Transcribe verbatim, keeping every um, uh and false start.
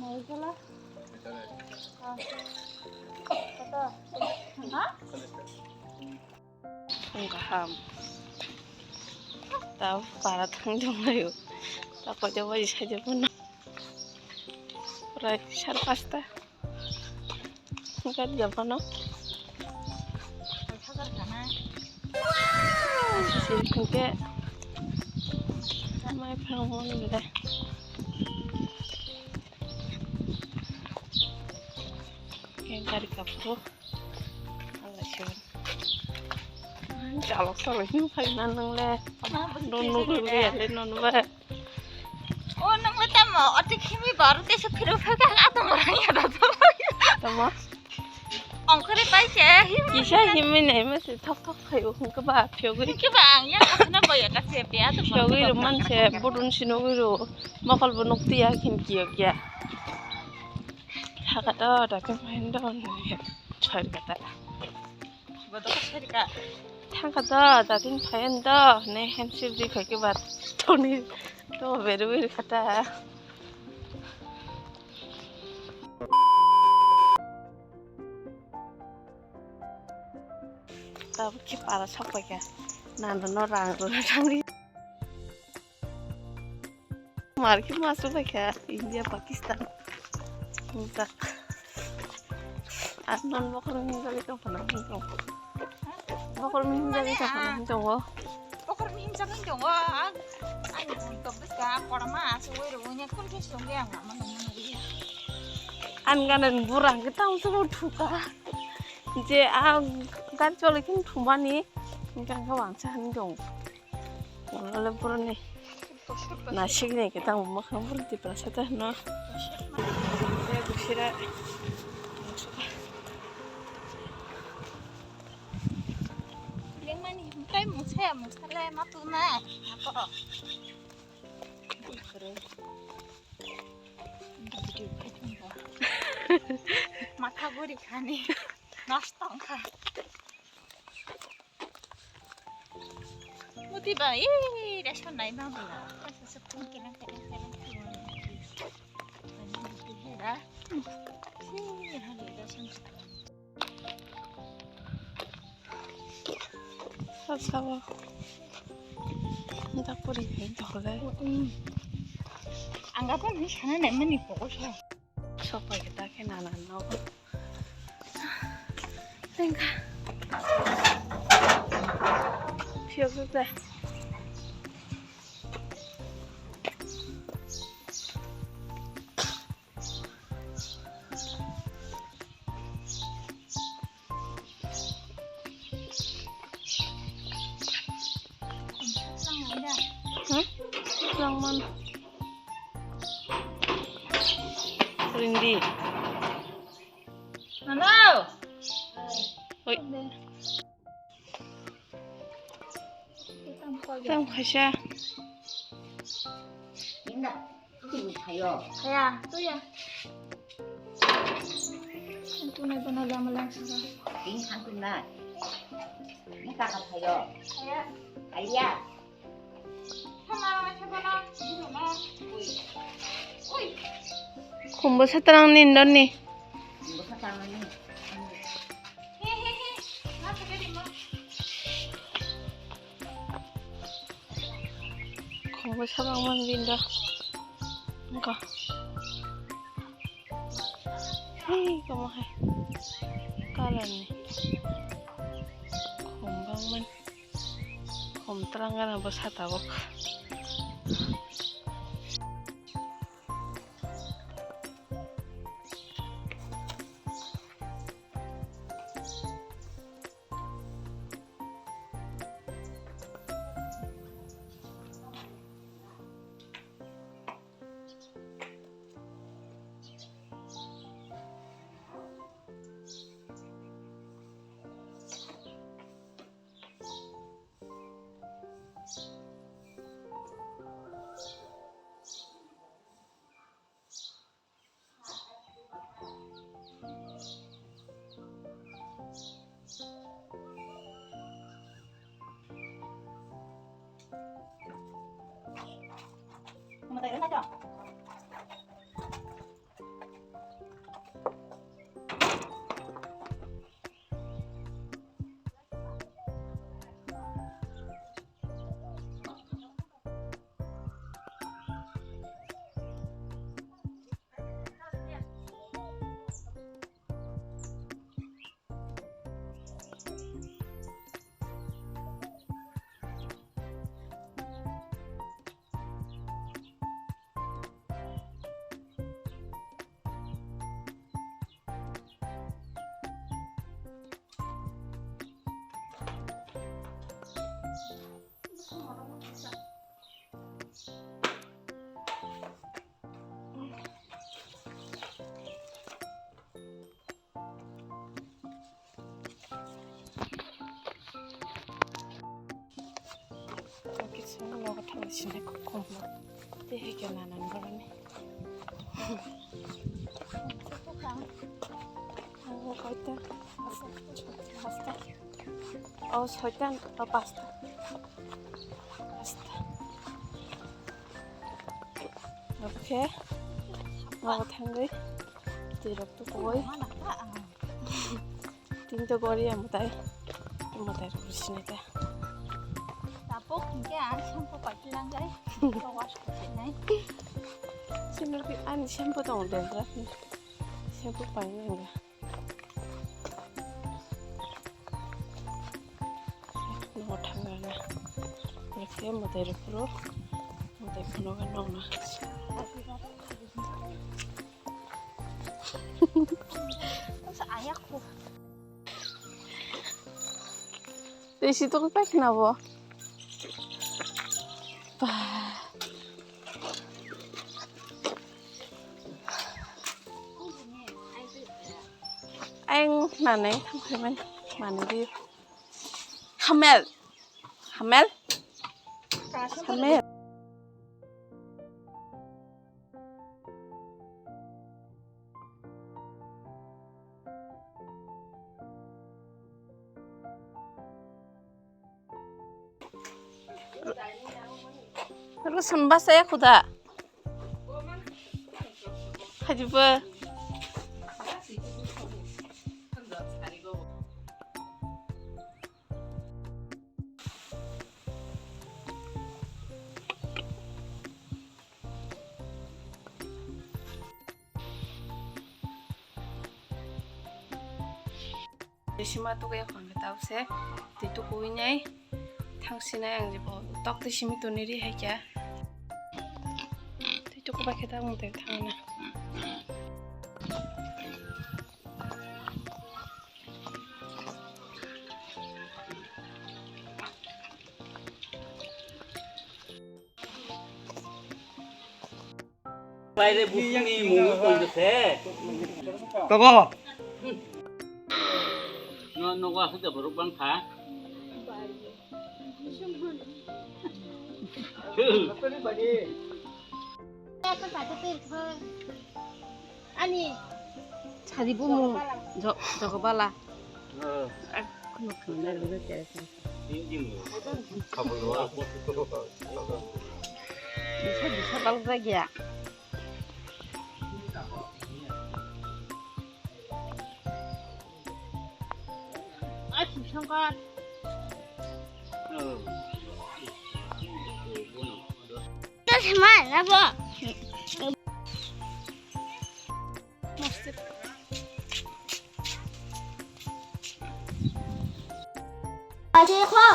Ang kaham. Ta para thang jong layo. Ta kojo bai sai jabo na. Prai sar pasta. Gari jabo no. Sisi ke. Mai phang mon le. Ke gari kapro. Chalok chalok hin phai na nang le. Don no gul ya le non ba. O nang le tamo ati khimi bar te se phiro phai ka ato marang ya da to. Tamo. Ongkore pai se him. Kisa himi nei ma se thok thok khai o hung ka ba phio gui. Ke ba ang ya ka na boya ka se pe ato. Phio gui ro man se budun sino gui ro. Mokol bo nuk tiya khim kiyo kya. Thaka to da ke main don. Chhar kata. Bodo ka chhar ka. Thaka to da tin phayan do ne hen sir di phai ke bat. Toni to beru beru kata. Tabuk khe para sok pai kha. Nana no rang rwna thangwi. Mar khe ma sok pai kha India, Pakistan. Mujak. Ar non bokhorok ni jagwi tong phano hwn tong. Bokhorok ni jagwi tong phano hwn tongo. Bokhorok ni jagwi tongo. Ang, ang to bwsa korma asugwi rwgwi ne kun khe songwi ang lama nangma nugwi. Ang gana burang khe tamo sobo thuka. Je a gari choli khin thumani, hingke ang khe wangsa hinwi tongo. Wngkha le boroni nasik ni khe tamo mwkhang borok Tiprasa ta hino. Lengmani hingke mungsa ya mungsa le ma tunai. Ako. Matha guri khani. Nosto wngkha. Muti ba, ee, ration nai ma bula. Kasa sepun kelang kelang kelang kelang. Ani muti hera. Si, hani ration sepun. Sabo. Dak puri hai dole. Ang ga pun ni sana nai mani pokok sa. Sok pai kita ke nana no. Tengka. Phiok ta. Hah? Langman. Rindi. Hello. Oi. Tang khaisa. Inda, tini khayo. Khaya, tuya. Tunai bana lama lang sara. Ini kan tunai. Ini kakak khayo. Khaya. Alia. Khumbo satrang ni indon ni. Khumbo sabang man bindo. Engko. Hei, komo hai. Kalar ni. Khum bang man. Khum trang gana bwsa tabuk. Sini kok kom. Tei hai khe nanan boroni. Abo koita? Pasta. O soita, o pasta. Pasta. Oke. Abo thangwi. Twi rok tu koi. Tin to gori ya mutai. Mutai rok sini ta. Tapok hingke ang shampoo paitlang jai. Wash ko nai. Sini ki ani shampoo tong den ra. Shampoo pai nang ya. No thang ra na. Oke mutai rok pro. Mutai phano ga nong na. Ayakku. Tei si tong tak na bo. Ba. Ang nanai thang phai man. Mani di. Hamel. Hamel. Hamel. Rusun basa ya khuda. Hajibo. Sima tuku ya khon khe tau se twi tuku wi nai thang sinai ang jebo tok twi simi tuni ri hai kya twi tuku bai khe tau ang twi thang na. Baire busuni mungu tongo se. Togo. No, no, wa huda borok bang kha. Ani. Sari bumung jo-, jogobala. Bisa, bisa bal lagi ya. Ah, sangkat. Terus mana, Bu? Aje ko.